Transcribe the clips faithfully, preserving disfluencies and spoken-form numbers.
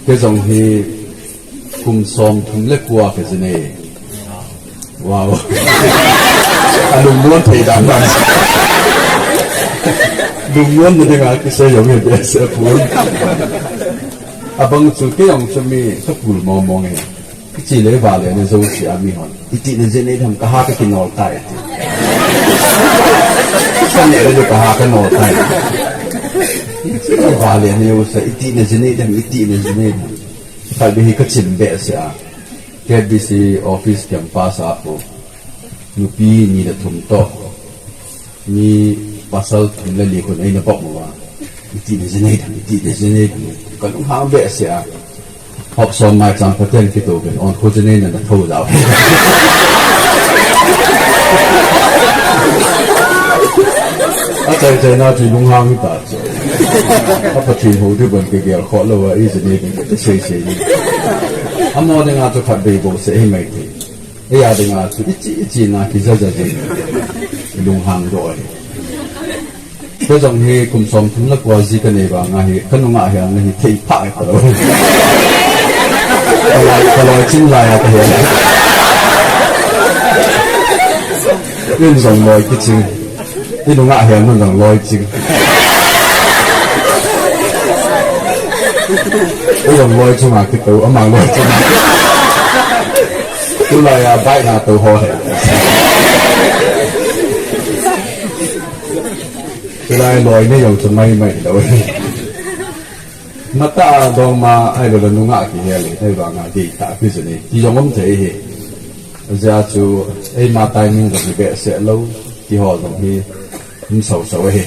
Kei jong hi kum som thum le kua ka ji nei. Wow. Alungmon thei dan dan. Lungmon na dinga kisei jong hi bese pun. Abang chu kei jong chu mi ka pul mong mong e. Kichi le vale ne jo si a mi hon. Iti na ji nei tham ka ha ka kinol tai. Ka ne le ka ha ka nol tai. Kichi le vale ne jo sa iti na ji nei tham, iti na ji nei tham. Khat beh hi ka chim behseh a. K B C office campus a pu. Nupi ni le thum toh. Mi pasal thum le li khun eina bok uva. Iti na ji nei tham, iti na ji nei tham. Ka lunghang behseh a. Hop som mai chang paten kitu ben on khu ji nei na na tho jao. A chai chai na chu lunghang ta chu. A Pathen hou di bon ke gel kho lo a i ji nei ben ke sei sei ni. Amo dinga chu khat bei bou se hi mai thei. Ei a dinga chu ichi ichi na ki ja ja ji. Lunghang do hi. Ka jong hi kum som thum le kua ji ka nei vanga hi ka nunga hi ang hi thei pha ka lo. Ka loi, ka loi chin lai a ka hi. In jong loi kiching. I nunga hi ang jong loi ching. I jong loi chunga kito, amang loi chunga. Tulai a bai na to ho he. Tulai loi ne jong chu mai mai lo. Mata dong ma ai lo la nunga ki he le, ai vanga dei ta ki chu ni. Ti jong um thei hi. Ajeh chu eima timing jong hi behseh lou, kihol jong hi um sau sau hi.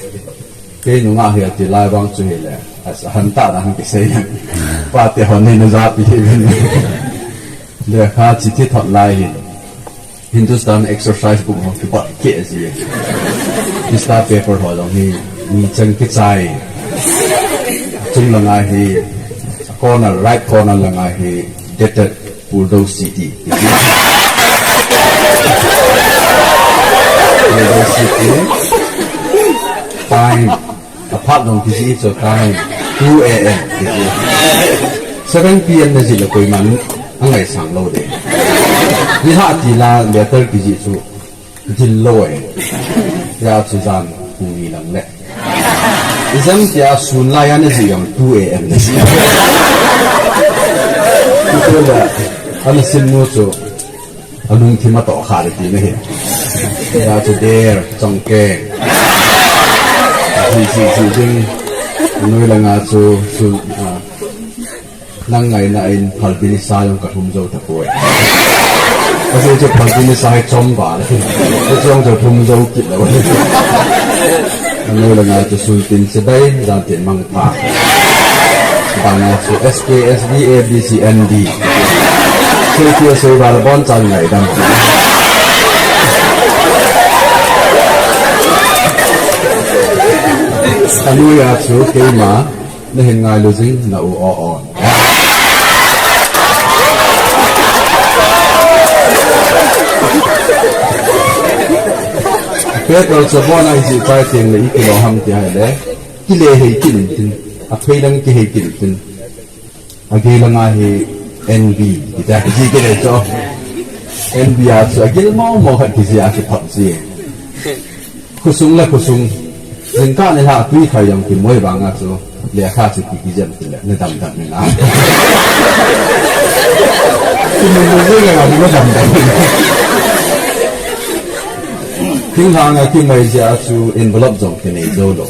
Kei nunga hi ati lai vang chu hi le, a han ta na han kisei. Pa te hon nei na ja pi hi. Lekha chi ti thot lai hi. Hindustan exercise book ho kipat ke ji. Pista paper ho jong hi ni chang kichai. Chung langa hi corner, right corner langa hi dated Puldo City. Puldo City. Time. Aphat dong kiji cho time. Two A M. Seven P M na ji le koiman angai sang lo de. Ni ha ti la letter kiji chu dil lo e. Ya chu jan pu ni lang le. Exam tia sun la ya na ji yang two A M na ji. Ku la ana sin mo chu. Anung thim a toh kha le ti na hi. Ya chu der, chong ke. Ji, ji, ji ding. Noi langa chu, chu, ah, nang ngaina in Phalbi ni sa jong ka thum jou ta poi. Kasi chu Phalbi ni sa hi chom ba le. Chu jong chu thum jou kit lo. Anoi langa chu sun tin se bai, jan tin mang pha. Bana chu S K, S D, A B C, N D. Sei tia sei vala bon chan ngai dam. Anoi a chu keima na hin ngailu jing na u o o. Petrol chu bon a i ji pai teng le i kilo ham ti hai le. Kile hei kin tin. A phei lang ki hei kin tin. A gei langa hi N B, kita hi kile cho. N B a chu a gil mo mo khat kiji a ki phap ji. Khosung le khosung. Jingkah ni la tui khai jong ki moi vanga chu. Lekha chu ki kijem ti le. Na dam dam ni na. Ki moi moi jing le na dam dam ni na. Thinglhang a ki mai jia chu envelope jong ki nei jou lo.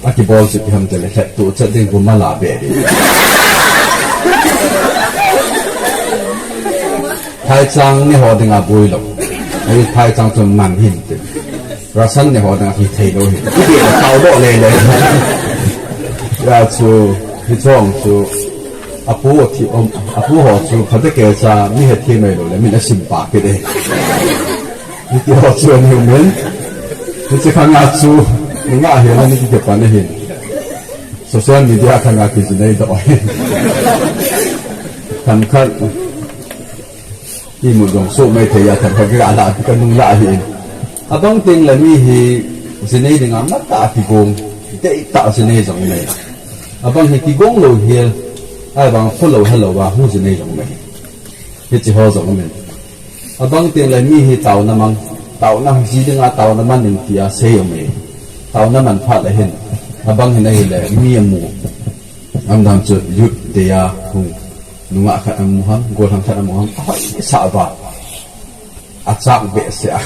A kibol chu ipi ham tile, khet tu chet ding bu mala be ding. Thaichang ni ho dinga bui lo. Ai thaichang chu man hin ti. Rasan ni ho dinga hi thei lo hin. Ipi le tau lo le le. Ya chu, hi chong chu. Apu thi om, apu ho chu, phate ke cha, mi he thi mai lo le, min a sim pa ke de. Hiti ho chu ani um in. Hiche khanga chu, nunga hi la ni kiti pan ahin. Social media khanga kijinei doh ahin. Khan khan, imut jong soh mai thei a, khan khan kila la, ka nung la ahin. Abang teng le mi hi, jinei dinga matah a kigong, deitah jinei jong nei. Abang hi kigong lou hi, Ahivang follow helou va hung ji nei jong um ahi. Hiche ho jong um in. Abang teng le mi hi taona mang, taona ji dinga taona mang in tia sei um ahi. Taona mang phat le hin. Abang hin ahile mi amu. Amdan chu youth te a hung. Nungah khat amu ham, gollhang khat amu ham. Ahoi sa va. Achak behseh a.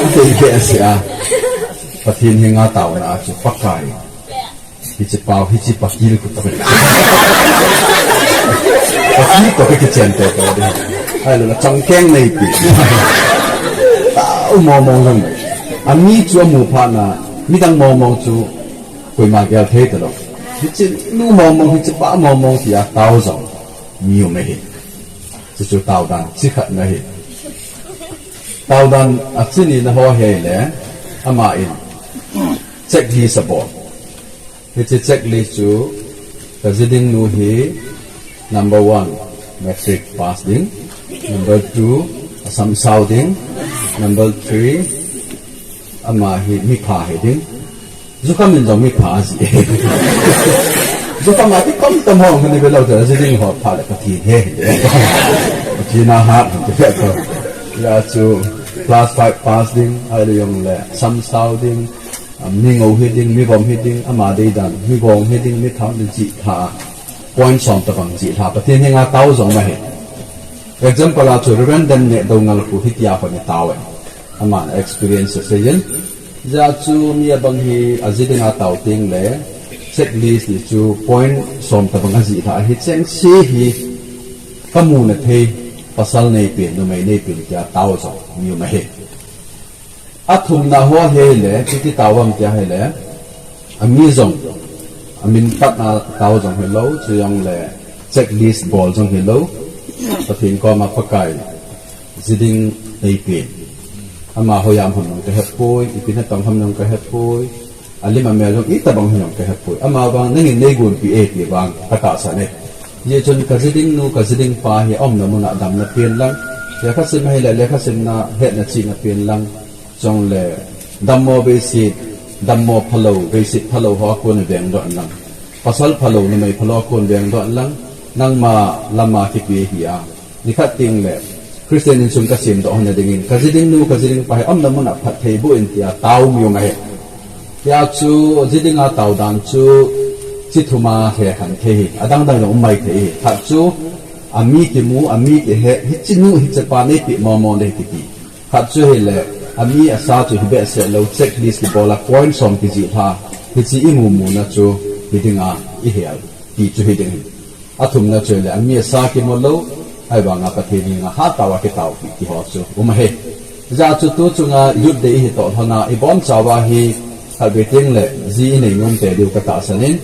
Atei behseh a. Pathen henga taona a chu Pakai. Hiche pau, hiche pakil ku to. Pakil to ke kichen to to de. Ahilou le changkeng nei pi. Tao mong mong jong. Ami chu amu phat na, midang mong mong chu koima gel thei talou. Hiche nu mong mong, hiche pa mong mong tia tao jong. Mi um ahi. Chuchu tao dan, chi khat na hi. Tao dan, achi ni na ho hi le, ama in. Checklist abol. Hiche checklist chu, ka ji ding nu hi, number one, matric pass ding. Number two, asam sao ding. Number three, ama hi, mipha hi ding. Jukham in jong mipha ji. Jukham a ti tam tam hong kani ve lou te, ji ding ho pha le Pathen he. Pathen a hat ti ve ko. Ya chu class five pass ding, ahilou jong le, sam sao ding, um, mi ngou hi ding, mi vom hi ding, ama dei dan, mi gong hi ding, mi tham ding ji tha. Point som tabang ji tha. Pathen henga tao jong ma he. Example a chu Reverend Dan ne do ngal ku hi tia ko ni tao e. Aman experience asei in. Hijeh chun mi abang hi aji dinga tao teng le checklist hi chu point som tabang ajih lha hi cheng se hi kamu na thei pasal nei pen, numei nei pen tia tao jong mi um ahi. Athumna ho hi le, chuti tao am tia hi le, ami jong, amin patna tao jong hilou, chujongle checklist bol jong hilou, Pathen koma Pakai. Ji ding nei pen. Ama hoiya um ham jong kahepoi, ipi natong ham jong kahepoi. Alim amel jong itobang ham jong kahepoi. Ama vang nangin neigonpi e ti vang katahsan e. Hijeh chun kaji ding nu, kaji ding pa hi aumna muna damna pen lang. Lekhasim ahile, lekhasimna hetna chihna pen lang. Chujongle dammo veiset, dammo phalou, veiset phalou ho a kon vengdoh in lang. Pasal phalou, numei phalou a kon vengdoh in lang. Nangma lama kipe hi a. Nikhat teng le, Christian insung kasemdoh hon nadingin, kaji ding nu, kaji ding pa hi, aumna muna phatthei boh in tia, tao mi um ahi. Tia chu, ji dinga tao dan chu, chi thuma he khan thei hi, adang dang jong um mai thei hi. Khat chu, ami kimu, ami kihe, hiche nu, hiche pa neipe momo ding kiti. Khat chu hile, ami asa chu hi behseh lou, checklist kibol a, point som kijih lha, hiche imu muna chu, hi dinga, ihel, ti chu hi ding hi. Athumna chu le, ami asa kimu lou, ahivanga Pathen henga hatah a kitaopi ti ho chu um ahi. Hijeh chun tu chunga Youth Day ihi toh lhona, ibonchauva hi khatvei teng le ji inei nom tei diu katahsan in,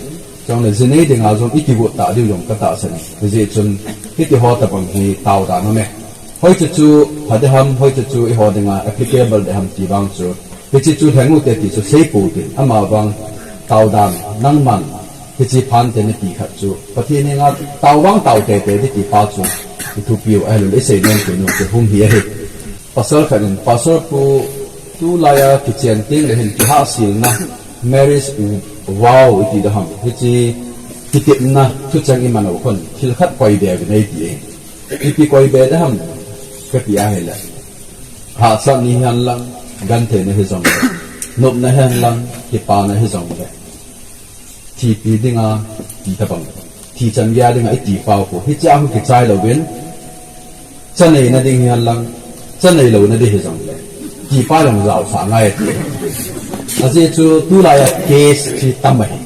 chujongle ji nei dinga jong ikigot tah diu jong katahsan in. Hijeh chun hiti ho tobang hi tao dan um e. Hoiche chu pha ding ham, hoiche chu eiho dinga applicable ding ham ti vang chu, hiche chu lheng ute ti chu seipou tin, ama vang tao dan, nangman, hiche phan te nati khat chu, Pathen henga tao vang tao tei tei ding ti pa chu, ithupiu, ahilouleh isei nom tei nom chu hung hi ahi. Pasal khat in, Pastor pu, tulaiya kichen teng le hin kihahselna, marriage vow iti ding ham, hiche kitepna thucheng iman u khun, thil khat koi be uvin eiti e. Ipi koi be ding ham, kati ahile. Hahsatna hihen lang, gentheina hijongle. Nopna hihen lang, kipana hijongle. Thipi dinga, ti tobang. Thi chan geiya dinga, iti pau pu. Hichea hung kichai louvin, cha neina ding hihen lang, cha neilou na ding hijongle. Ti pa jong jaosah ngai ti. Ajeh chu tulaiya case chu tam ahi.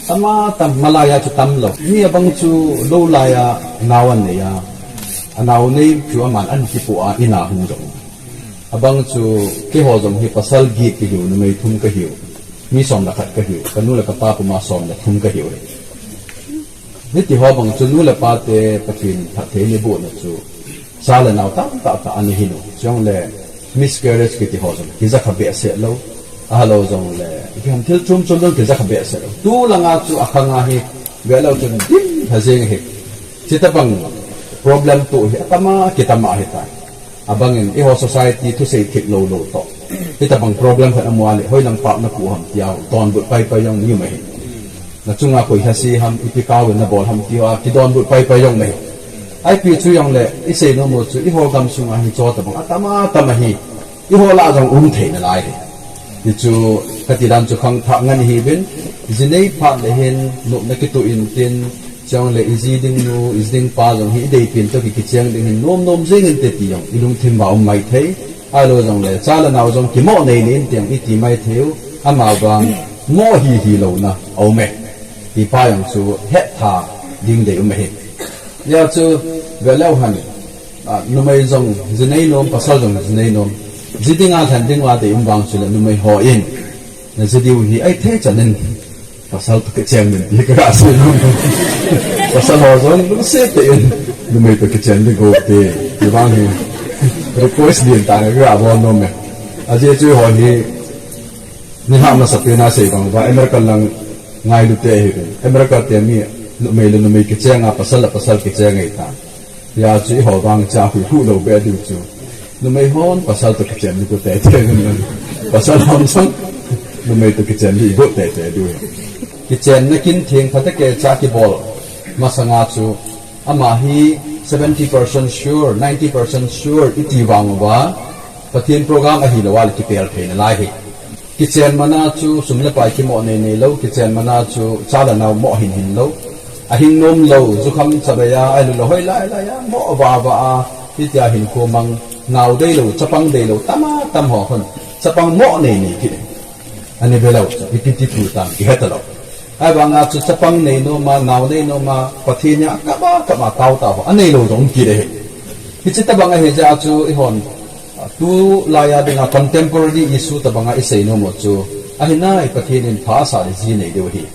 Tam a tam, malaiya chu tam lou. Mi abang chu lou laiya nao anei a. Anao nei chu aman ahin kipoh a, in a hung jong. Abang chu keiho jong hi pasal get kahiu, numei thum kahiu. Mi som le khat kahiu. Kanu le kapa puma som le thum kahiu. Hiti ho bang chu nu le pa te Pathen phatthei neibohna chu cha le nao tamtah tah ana hin u. Chujongle miscarriage kiti ho jong kijakha behseh lou. Ahalou jongle, ipi ham thil chom chom jong kijakha behseh lou. Tulanga chu akhanga hi velou chun dim lha jeng ahi. Chutobang problem toh hi atam a kitam a ahitai. Abangin eiho society thusei thip lou lou toh. Hitobang problem khat amu a le, hoilam pap napu ham tia, donbut pai pai jong mi um ahi. Na chunga koi hasi ham, ipi kau na bol ham ti ho, kidonbut pai pai jong nahi. Ipi chu jong le, i sei nom u chu, i ho gam sunga hi cho tabang, atam atam ahi. I ho lah jong um thei nalai hi. Ti chu, kati dan chu khangthah ngen hi bin, ji nei phat le hin, nopna kituh in tin, chong le i ji ding nu, i ji ding pa jong hi, i dei pin to ki kicheng ding hin, nom nom jing in te ti jong, i lungthim va um mai thei. Ahilou jong le, cha le nau jong kimoh nei nei in tiang i ti mai thei u, ama vang moh hi hi louna a um e. Ti pa jong chu het tha ding dei um ahi. Nia chu ve leu hen, a, numei jong ji nei nom, pasal jong ji nei nom. Ji ding a lhen ding a dei um vang chu le numei ho in. Na ji diu hi ai thei chan in. Pasal to kichen min ti ka sei nom. Pasal ho jong lungset tah in numei to kichen ding go te. Ti vang hi request din ta ka bol nom e. Ajeh chu ho hi ni ham na sa pe na sei bang ba America lang ngailu te hi. America te mi numei le numei kichen a pasal le pasal kichen ngai ta. Nia chu i ho vang cha hui hu lou be diu chu. Numei hon pasal to kichen ni ko te te nun. Pasal hon sang numei to kichen ni ko te te diu. Kichenna kin theng khat a ke cha kibol masanga chu ama hi seventy percent sure, ninety percent sure i ti vang uva Pathen program ahilou a le kipel thei nalai hi. Kichen mana chu sum le pai kimoh nei nei lou, kichen mana chu cha le nau moh hin hin lou. A hing nom lou, jukham chabei a, ahilou le hoi lai lai a, moh va va a, hitia hin khomang, nau dei lou, chapang dei lou, tam a tam ho hon. Chapang moh nei nei kit. Ani ve lou, ipi ti tu tam, i het lou. Ahivang a chu chapang nei nom a, nau nei nom a, Pathen a kap a kap a tao tao ho, a nei lou jong um kit e. Hiche tabang ahi jeh a chu i hon, Tulai a dinga contemporary issue tabanga i sei nom u chu, ahi nai Pathen in pha asa le ji nei diu ahi.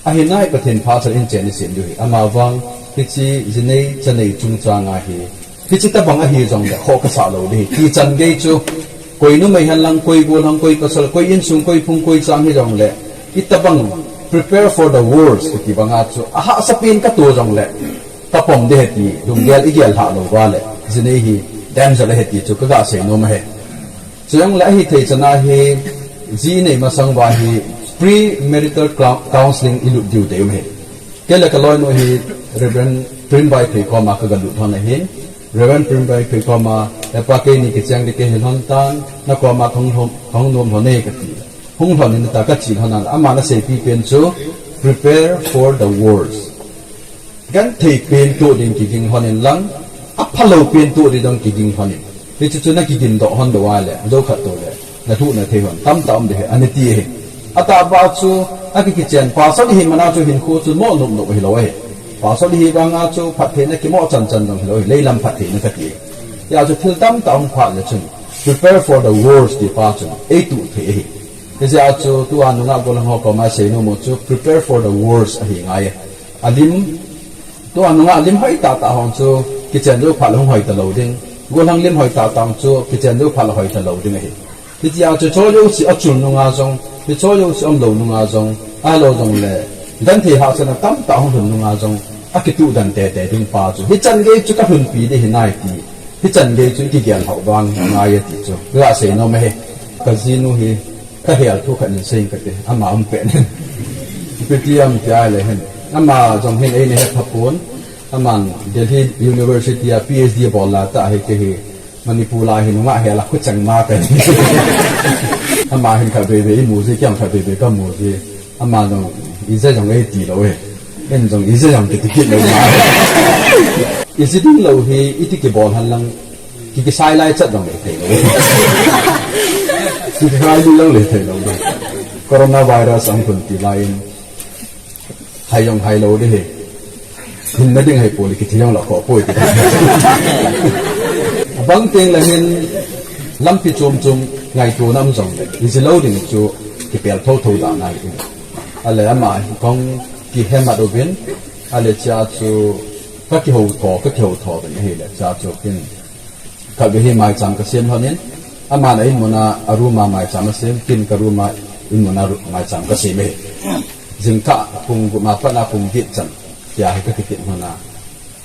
Ahi nai Pathen pha asa le inchen i sem diu ahi. Ama vang, hiche ji nei cha nei chungchang ahi. Hiche tabang ahi jong le, kho ka sa lou ding ahi. Ti chan gei chu, koi numei hen lang, koi gol hen, koi pasal, koi insung, koi phung, koi chang hi jong le, i tabang prepare for the worst, kiti banga chu, a hahsa pen ka to jong le, ka pom ding ahi ti, lunggel i gel lha lou va le, ji nei hi danger ahi ti chu ka ga sei nom ahi. Chujong le ahi thei chan a hi, ji nei masang va hi, premarital clou-, counseling i lut diu dei um ahi. Kei le ka loinu hi, Reverend Primbai Pheikhoma ka ga lut lhon ahin, Reverend Primbai Pheikhoma, e pa kei ni kicheng ding kei hi lhon tan, na koma ka hung lhon, ka hung nom lhon e ka ti. Hung lhon in ta ka chi lhon a, ama na seipi pen chu, prepare for the worst. Genthei pen toh ding kiging lhon in lang, aphalou pen toh ding jong kiging lhon in. Hichu chu na kigin doh lhon lou a le, jou khat toh le, na lhuh na thei lhon, tamtah um ding ahi, ani ti ahi. Atah ba chu, a ki kichen, pasal i hi mana chu hinkho chu moh nop nop hilou ahi. Pasal i hi vang a chu, phattheina kimoh chan chan jong hilou ahi, leilam phattheina ka ti ahi. Hia chu thil tamtah hung phat le chun, prepare for the worst ti pa chun, ei tuh thei ahi. Hijeh a chu, tua nungah gollhang ho koma sei nom u chu, prepare for the worst ahi ngai e. A lim, tua nungah lim hoi tah tah hon chu, kichen jou phat le hung hoi talou ding. Gollhang lim hoi tah tah hon chu, kichen jou phat le hoi talou ding ahi. Hitia chu, cho jouse a chun nunga jong, hi cho jouse um lou nunga jong, ahilou jong le, genthei hahsatna tamtah hung lhun nunga jong, a kituh den tete ding pa chu. Hichan gei chu ka lhunpi ding ahi nai ti. Hichan gei chu i kigel lhau vang ngai e ti chu. Ka sei nom ahi. Ka jinu hi ka hel thu khat in sei ka ti. Ama um pen in. Ipi ti ham ti ahile hin. Ama jong hin eina he pha pon. Aman Delhi University a P H D bol la ta hi kei hi. Manipur lai hi nungah hel a khu chang ma ka hi. Ama hin kha veve i mu ji, kei jong kha veve ka mu ji. Ama jong ija jong ei ti lou e. Ken jong ija jong kiti kit lou ma. Iji ding lou hi, iti kibol hen lang, ki kisai lai chat jong ei thei lou. Ki kisai ding lou le thei lou. Coronavirus ang kun ti lai in. Hai jong hai lou ding hi. Hinna ding hai poi, kithi jong la kho poi ti. Abang teng le hin lampi chom chom ngaito nam jong le. Iji lou ding chu kipel tho tho dan ahi. Ale ama kong kihemat uvin, ale cha chu ka kihou tho, ka kihou tho uvin ahile cha chu kin. Khatvei hi maicham ka sem lhonin, aman a in muna a room a maicham a sem, kin ka room a in muna ru-, maicham ka sem e. Jingkah pung gup ma pat a pung get chan, tia hi ka kitin lhona.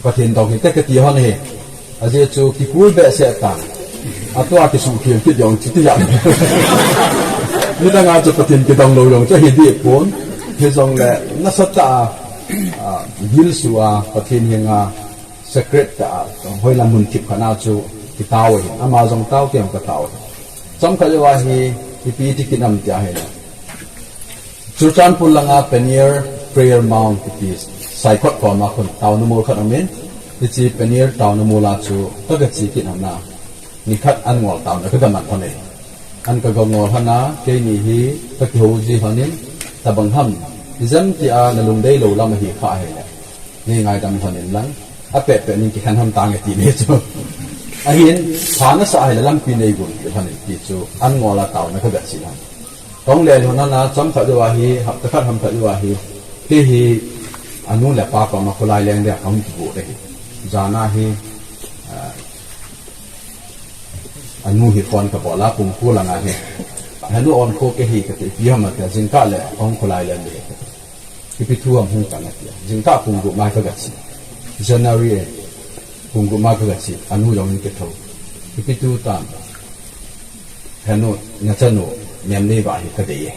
Pathen dong hite ka ti lhon e. Ajeh chu kikul behseh tan. Atua kisuhkhel kit jong chuti jat. Nidang a chu Pathen kidong lou jong chu hi dih pon. Hijongle nasatah a, a, gilsua Pathen henga secret tah a hoilam mun thip khat a chu kitao ahi. Ama jong tao ti ham katao ahi. Chomkhat jouva hi ipi ti kit nam tia ahile, Churachandpur langa Peniel Prayer Mount kiti Saikot koma khun taona mol khat aumin, hiche Peniel taona mola chu kagache kit lhon a, nikhat an ngol taona kagaman lhon e. An kagangol lhon a, keini hi kakihou ji lhonin, tobang ham, ijemtia nalungdei lou lam ahi kha ahile, nei ngaidam lhonin lang, apetpet nin kikhen lhon tange ti le chu. Ahin, pha nasah ahile lampi neigon kit lhonin ti chu an ngol a taona kagache lhon. Kahung le lhon a, chomkhat jouva hi, hapta khat ham khat jouva hi, kei hi anu le apa koma kholai leng dia kahung kigot ahi. Jana hi, a, anu hi phone kabol a, pung ko langa hi, henu onkho kei hi kati, ipi ham ati, jingkah le kahung kholai leng ding ahi. Ipi thu ham hung tang ati, jingkah pung gup ma kagache, January e, pung gup ma kagache, anu jong in kithou. Ipi thu tam, henu, nachanu, nem nei va hi kadei e.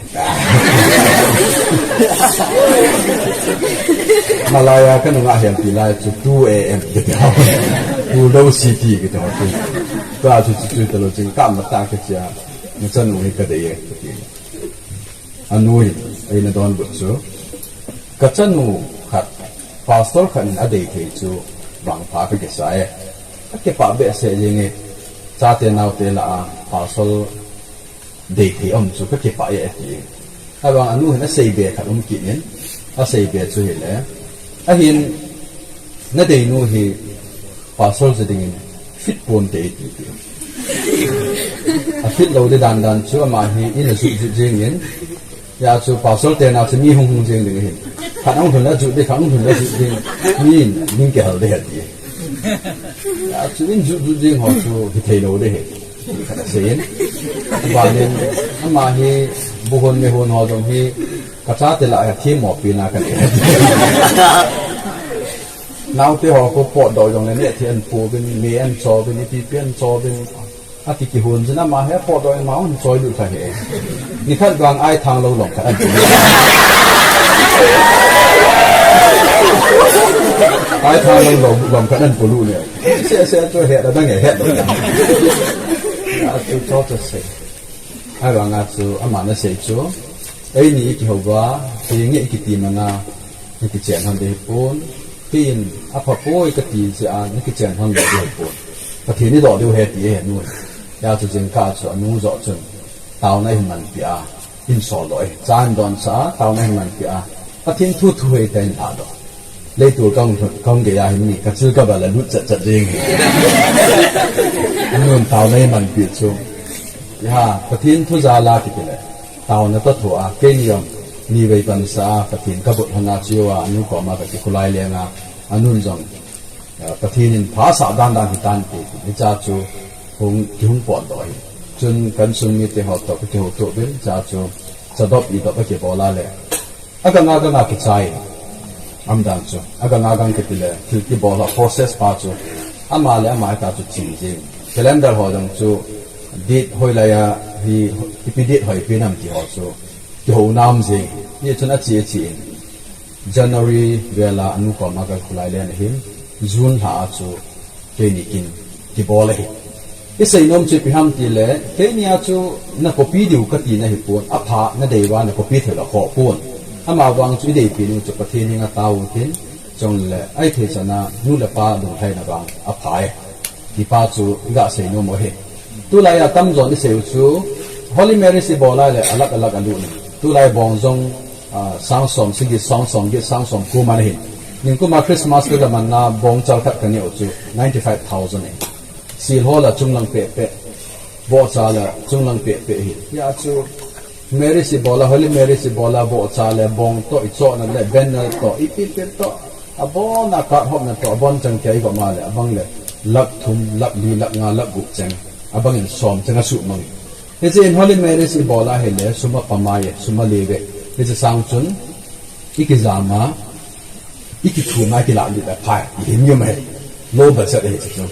Malaya kanunga hempi lai chu two A M kiti ho, Puldo City kiti ho chu. Tua chu chu chu talou, jingkah matah kachea, nachanu hi kadei e kati. Anu hin eina donbut chu, kachanu khat, pastor khat in adei thei chu vangpha kakisa e. Kakipah behseh jenge, chate naote lah a pastor dei thei um chu kakipah e ati. Ahivang anu hin aseibe khat um kit in, aseibe chu hile, ahin, nadeinu hi pastor ja dingin fit ponte iti ti. Afit lou di dandan chu ama hi in ajut jut jengin, hijeh chun pastor tena chu mi hung hung jeng ding ahin, khat ahung lhun le ajut ding, khat ahung lhun le ajut ding, mi in ding kihal ding ahi ati. Hijeh chun in jut jut jeng ho chu hithei lou ding ahi, khat aseiyin. Abanin, ama hi buhon mehon ho jong hi kachate lah a themmo pena kanei. Naote ho kapotdoh jongle nehthei ahin pouvin, me ahin chouvin, ipi ipi ahin chouvin, akikihon jin, ama hi apotdoh in ama ahin choilut lha e. Nikhat vang aithang lou lom khat ahin polut. Aithang lou lom, lom khat ahin polut e. Seh seh chu het adang e, hetlou. Achu chu chu sei. Ahivanga chu aman asei chu, eini ikihouva, henge ikiti mana, ikichen lhon ding ahipon, keiin aphapoi kati jeh a nakichen lhon lou ding ahipon, Pathen idoh diu ahi ti ahi anu. Hijeh chun jingkah chu anu joh chun taona ahin manpeh a, ahin soldoh e. Cha ahin donsah a, taona ahin manpeh a, Pathen thu thu hei tah in lhahdoh. Leitol kahung, kahung geiya hin mi kachil kabal a lut chat chat jeng. Anun taona ahin manpeh chu, ha, Pathen thu jal a kitile, taona toh thoa, keini jong nivei pansa a Pathen kabol lhon a, chujou a anu koma kakikholai leng a, anun jong, ah, Pathen in pha asah dandan hitante ti, hichea chu hung, kihung potdoh ahi. Chun ka insung mite ho toh kakihoutoh uvin, chua chu chadop idop akibol a le, agang agang a kichai. Umdan chu agang agang kitile, thil kibol ho process pa chu ama le ama hita chu ching jing. Calendar ho jong chu date hoilai a hi, ipi date hoipi nam ti ho chu kihou nam jing. Hichun ache ache in January vel a anu koma kakholai leng ahin, June lha a chu keini kin kibol ahi. Isei nom chu ipi ham tile, keini a chu na copy diu kati na hipon, apha nadei uva na copy thei lou khoh pon. Amavang chu ideipi nu chu Pathen henga tao utin, chule ahithei chan a nu le pa lunglhaina vang apha e. Tipa chu iga sei nom u ahi. Tulai a tamjon isei u chu, Holy Marys ibol a le alak alak alut in. Tulai bong jong, ah, sang som sagi, sang som get, sang som ko man ahin. Ningkum a Christmas kaga man na bong chal khat kaneh u chu ninety five thousand ahi. Sil ho la chunglang pehpeh, vohcha la chunglang pehpeh ahi. Hijeh chun Marys ibol a, Holy Marys ibol a, vohcha le bong toh, ichohna le banner toh, ipi ipi toh, abon a card hopna toh, abonchan kia igom a le, abang le lakh thum, lakh li, lakh nga, lakh gup cheng, abang in som cheng asuhmang e. Hiche in Holy Marys ibol a hile, sum apha mai e, sum ale ve. Hiche sang chun, ikijam a, ikithum a, ikilah lut a phai, ihin um ahi. Low budget ahi chu.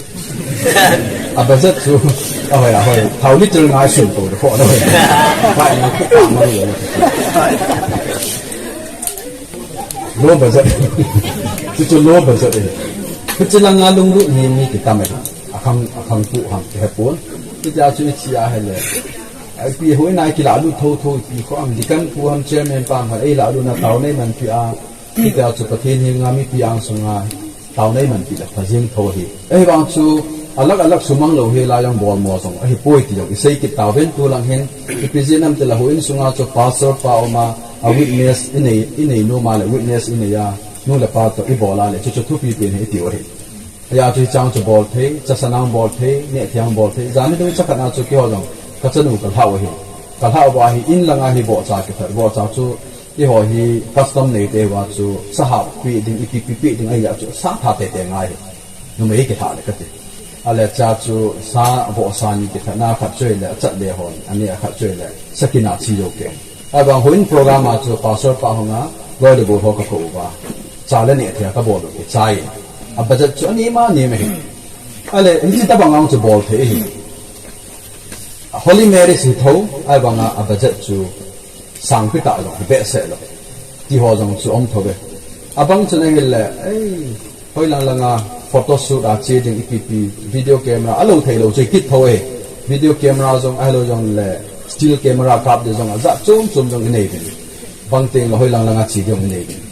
A budget chu, ahoi, ahoi, thao litre nga sum toh, toh, ahoi. Phai, na, ma, ma, ma. Low budget. Chuchu low budget e. Hichi langa lunglut hi mi kitam e. Akhang, akhang pu ham kihepon. Hitia chu ichi ahile. Ipi hoi na kilalut thotho ipi kho am deacon pu ham chairman pa ham eilalut na taonei manpi a. Hitia chu Pathen henga mipi angsunga taonei manpi le phajing tho hi. Ahivang chu alak alak sumang lou hi la jong bolmo jong ahipoi ti jong isei kit tauvin tulang hin. Ipi jeh ham tile houin sunga chu pastor pa uma a witness inei, inei noma le witness inei a nu le pa toh ibola le chuchu thupi pen hi itiu ahi. Hijeh chun hichang chu bol thei, chasanang bol thei, nehthei ang bol thei. Jan nidang chakhat na chu keiho jong kachanu kalhah u ahi. Kalhah uva hi in langa hi vohcha kithat, vohcha chu eiho hi custom neite uva chu sa hahpi ding, ipi pipi ding ahijeh chu sa tha teitei ngai hi. Numei kilhah le kati. Ahile cha chu sa vohsa ni kithat na khat chu ahile achat le hon, ani a khat chu ahile sakina chi jou keng. Ahivang houin program a chu pastor pa hunga loi le gol ho kakou uva. Cha le nehthei a kabol u kichai. A budget chu ani ma ni ma hi. Ahile hichi tabang ang chu bol thei hi. Holy Marys hi tho, ahivanga a budget chu sangpi tah jong hi behseh lou. Tiho jong chu um thou ve. Abang chu nahile, ei, hoilang langa photo shoot a che ding ipi pi video camera alou thei lou chu kit thou e. Video camera jong ahilou jongle still camera kap ding jong ajat chom chom jong inei ding. Bang teng le hoilang langa che ding inei ding.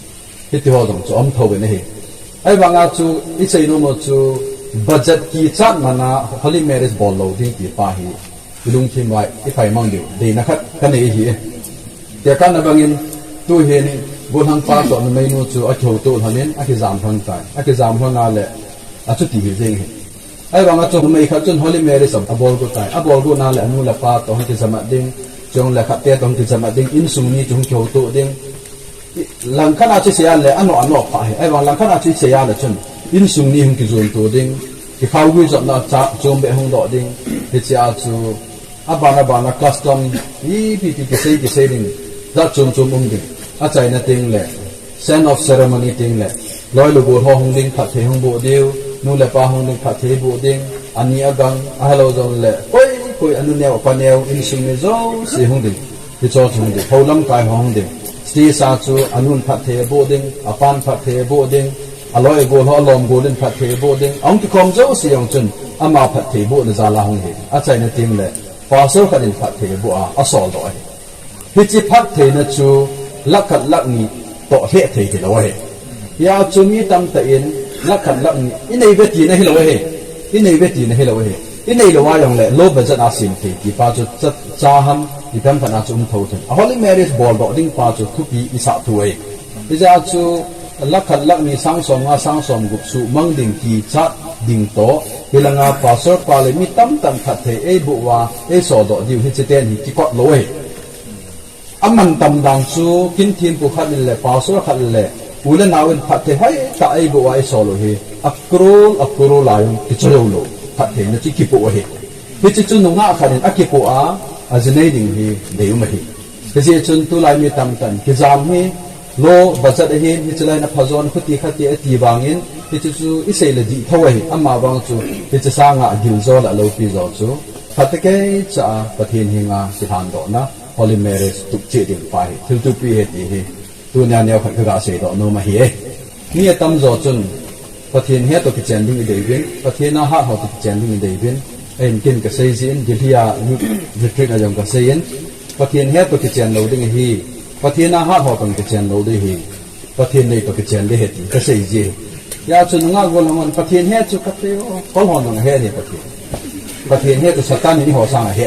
Hitiho jong chu um thou ve ahi. Ahivanga chu isei nom u chu budget kichat mana Holy Marys bol lou ding ti pa hi ilungthim uva ipai mang diu deina khat kanei ahi. Tekahna bangin tuhin golhang pa toh numeinu chu akihoutoh lhonin akijam lhon tai. Akijam lhon a le achuti hi jeng ahi. Ahivanga chu numei khat chun Holy Marys abol got tai. Abol got na le anu le apa toh hung kijamat ding, chule khatte toh hung kijamat ding, insung ni chu hung kihoutoh ding. Langkhat a chu isei a le anoh anoh pha ahi. Ahivang langkhat a chu isei a le chun insung ni hung kijonto ding, kikhaogui jotna cha chom beh hung doh ding. Hichea chu abana bana custom ipi pi kisei kisei ding, jat chom chom um ding. Achaina teng le, send off ceremony teng le, loi le gol ho hung ding phatthei hung boh diu, nu le pa hung ding phatthei boh ding, ani agang, ahilou jongle, koi koi anu neo apa neo, insung mi jouse hung ding. Hicho chu hung ding, hou lamkai ho hung ding. Stage a chu anun phatthei aboh ding, apan phatthei aboh ding, aloi agol ho alom gol in phatthei aboh ding. Ahung kikhom jouse jong chun ama phatthei bohna jal a hung hi. Achaina teng le, pastor khat in phatthei aboh a, asoldoh ahi. Hiche phattheina chu lakh khat lakh ni toh lheh thei hilou ahi. Hia chu mi tamtah in lakh khat lakh ni inei ve tina hilou ahi. Inei ve tina hilou ahi. Inei lou a jongle low budget a sem thei ti pa chu cha, cha ham ipi ham khat a chu um thou thei. A Holy Marys boldoh ding pa chu thupi isah thou ahi. Hijeh chun lakh khat lakh ni sang som nga sang som gup sumang ding kichat ding toh, hilanga pastor pa le mi tamtah in phatthei eiboh uva eisoldoh diu hiche ten hi kikot lou ahi. Amantam dan chu kin thempu khat in le pastor khat le u le nao in phatthei hoitah eiboh uva eisol u hi a crore a crore lai jong kichoi lou lou phattheina chu kipoh ahi. Hiche chu nungah khat in akipoh a, ajinei ding hi deium ahi. Hijeh chun tulai mi tamtah in kijam hi low budget ahin, hiche lai na phajon khuti khati ati vangin, hiche chu isei le dih thou ahi, ama vang chu hiche sanga giljo le loupi jo chu phatecha a Pathen henga kilhandohna Holy Marys tup cheh ding pa hi thil thupi ahi ti hi tunia neokhat kaga seidoh nom ahi e. Mi atamjo chun Pathen he toh kichen ding idei uvin, Pathen a hat ho toh kichen ding idei uvin, ahin ken kasei jin, Delhi a youth retreat a jong kasei in, Pathen he toh kichen lou ding ahi, Pathen a hat ho toh kichen lou ding ahi, Pathen nei toh kichen ding ahi ti kasei ji. Hia chu nungah golhang hon Pathen he chu kati o, kol hon nung he ni Pathen. Pathen he chu Satan in eiho sanga he.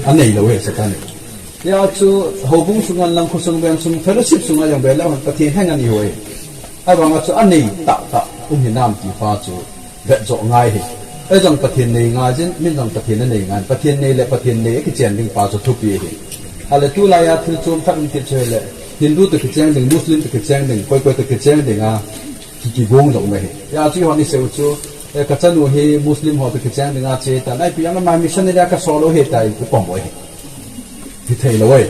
Anei lou ahi Satan in. Hia chu houbung sunga lang khosung veng sung fellowship sunga jong ve leu hen Pathen he ngen ihi uve. Ahivanga chu anei tahtah um hinam ti pa chu vetjoh ngai ahi. Eijong Pathen nei ngai jin, min jong Pathen anei ngai. Pathen nei le Pathen nei akichen ding pa chu thupi ahi. Ahile tulai a thil chom khat um kit chu ahile Hindu toh kicheng ding, Muslim toh kicheng ding, koi koi toh kicheng ding a ki, kigong jong um ahi. Hia chu eihon isei u chu, eh, kachanu hi Muslim ho toh kicheng ding a che tan, ipi jong ama missionary a kasol u ahi tia ipom u ahi. Hithei lou e.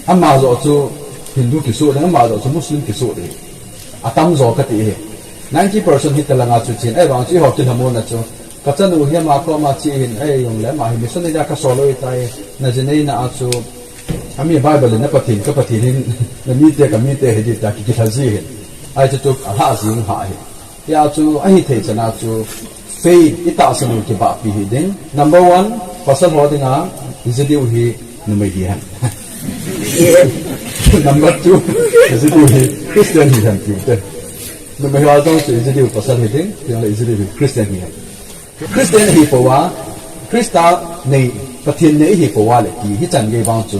Ama joh chu Hindu kisoh ding, ama joh chu Muslim kisoh ding. Atamjo kati e. Ninety percent hita langa chu chen, ahivang chu eiho kilhamon a chu. Kachanu hi ama koma che hin, eijongle ama hi missionary a kasol u ahitai, najineina a chu Ami Bible le na Pathen, ka Pathen hin, na mite, ka mite hi di ta ki, kithal ji hin. Ai chu chu, a ha jing ha hi. Hia chu, ahi thei chana chu, faith, i tahsan u kibahpi hi ding. Number one, pasal ho dinga, i ji diu hi, numei hi hen. Number two, i ji diu hi, Christian hi hen tiu te. Numei ho jong chu i ji diu pasal hi ding, tia le i ji diu hi, Christian hi hen. Christian hi pouva, Christa nei, Pathen nei hi pouva le ti, hichan gei vang chu,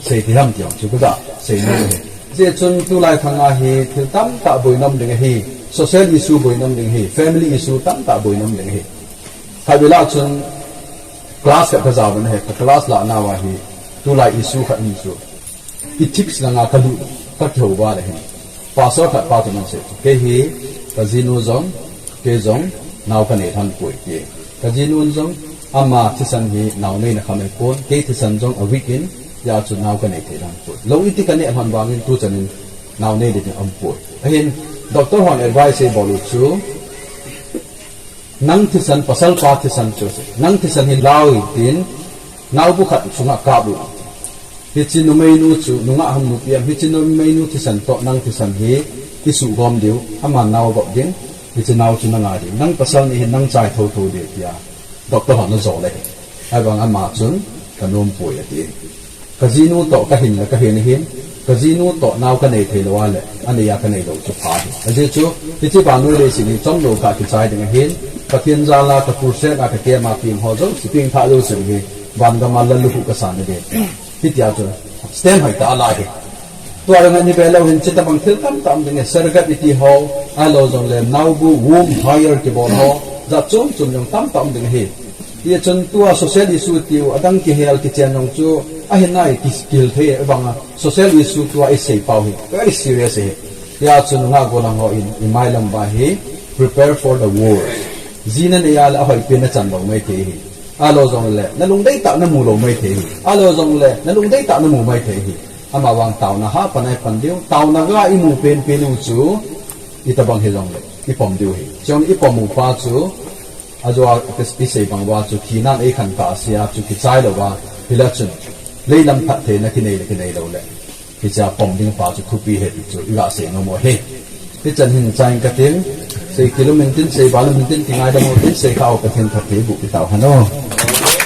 sei ti ham ti ham chu, kuda, sei ni hi. Hijeh chun tulai khang a hi, thil tamtah boina um ding ahi, social issue boina um ding ahi, family issue tamtah boina um ding ahi. Khatvei lah chun class khat ka jao na hi, ka class lah nauva hi, tulai issue khat um chu. Ethics langa ka lut, ka kihou uva le hin. Pastor khat pa chun ahin sei chu. Kei hi, ka jinu jong, kei jong, nao ka nei lhon poi ti. Ka jinu jong, ama thisan hi nao neina kha mai pon, kei thisan jong a weak in, hia chu nao ka nei thei lhon poi. Lou iti ka neh lhon vangin tuchan in nao nei ding um poi. Ahin, doctor hon advice ei bol u chu, nang thisan, pasal pa thisan chu, nang thisan hi lau in tin, naobu khat sunga kap u. Hiche numeinu chu, nungah ham nupi ham, hiche numeinu thisan toh nang thisan hi, i suhgom diu, ama nao gop ding, hiche nao chu na nga diu. Nang pasal ni hin nang chai thotho diu tia, doctor hon ajo le. Ahivang ama chun, ka nom poi ati. Ka jinu toh ka hin le ka hin ahin, ka jinu toh nao ka nei thei lou a le, anei a ka nei lou chu pha hi. Ajeh chu, hiche vannoi leiset hi chomlou kah kichai ding ahin, Pathen jal a ka crusade a ka camp a peng ho jouse, pengthah jouse hi, van gam a lallukhuh ka san ding. Hitia chu, stand hoitah a la hi. Tua jong ani ve lou hin, hitabang thil tamtah um ding ahi, surrogate iti ho, ahilou jongle, naobu, womb hire kibol ho, jat chom chom jong tamtah um ding ahi. Hijeh chun tua social issue tiu, adang kihel kichen jong chu, ahin nai ki, kihil thei, ahivanga social issue tua i sei pau hi, very serious ahi. Hia chu nungah gollhang ho in, i mailam uva hi, prepare for the worst. Ji na nei a le ahoi pen na chan lou mai thei hi. Ahilou jongle, na lungdei tah na mu lou mai thei hi. Ahilou jongle, na lungdei tah na mu mai thei hi. Ama vang taona ha pan ai pan diu, taona ga i mu penpen u chu, itabang hi jongle, i pom diu hi. Chujong i pom u pa chu, Ajeh chu i sei bang uva chu thina in ei khen ta sia chu kichai lou va, hila chun leilam phattheina kinei le kinei lou le, hichea pom ding pa chu thupi ahi ti chu i ga sei nom u ahi. Hichan hin chai inge katin, sei kit lou intin, sei val lou intin, kingaidam u tin, sei kha u Pathen phatthei boh peh tau hen o.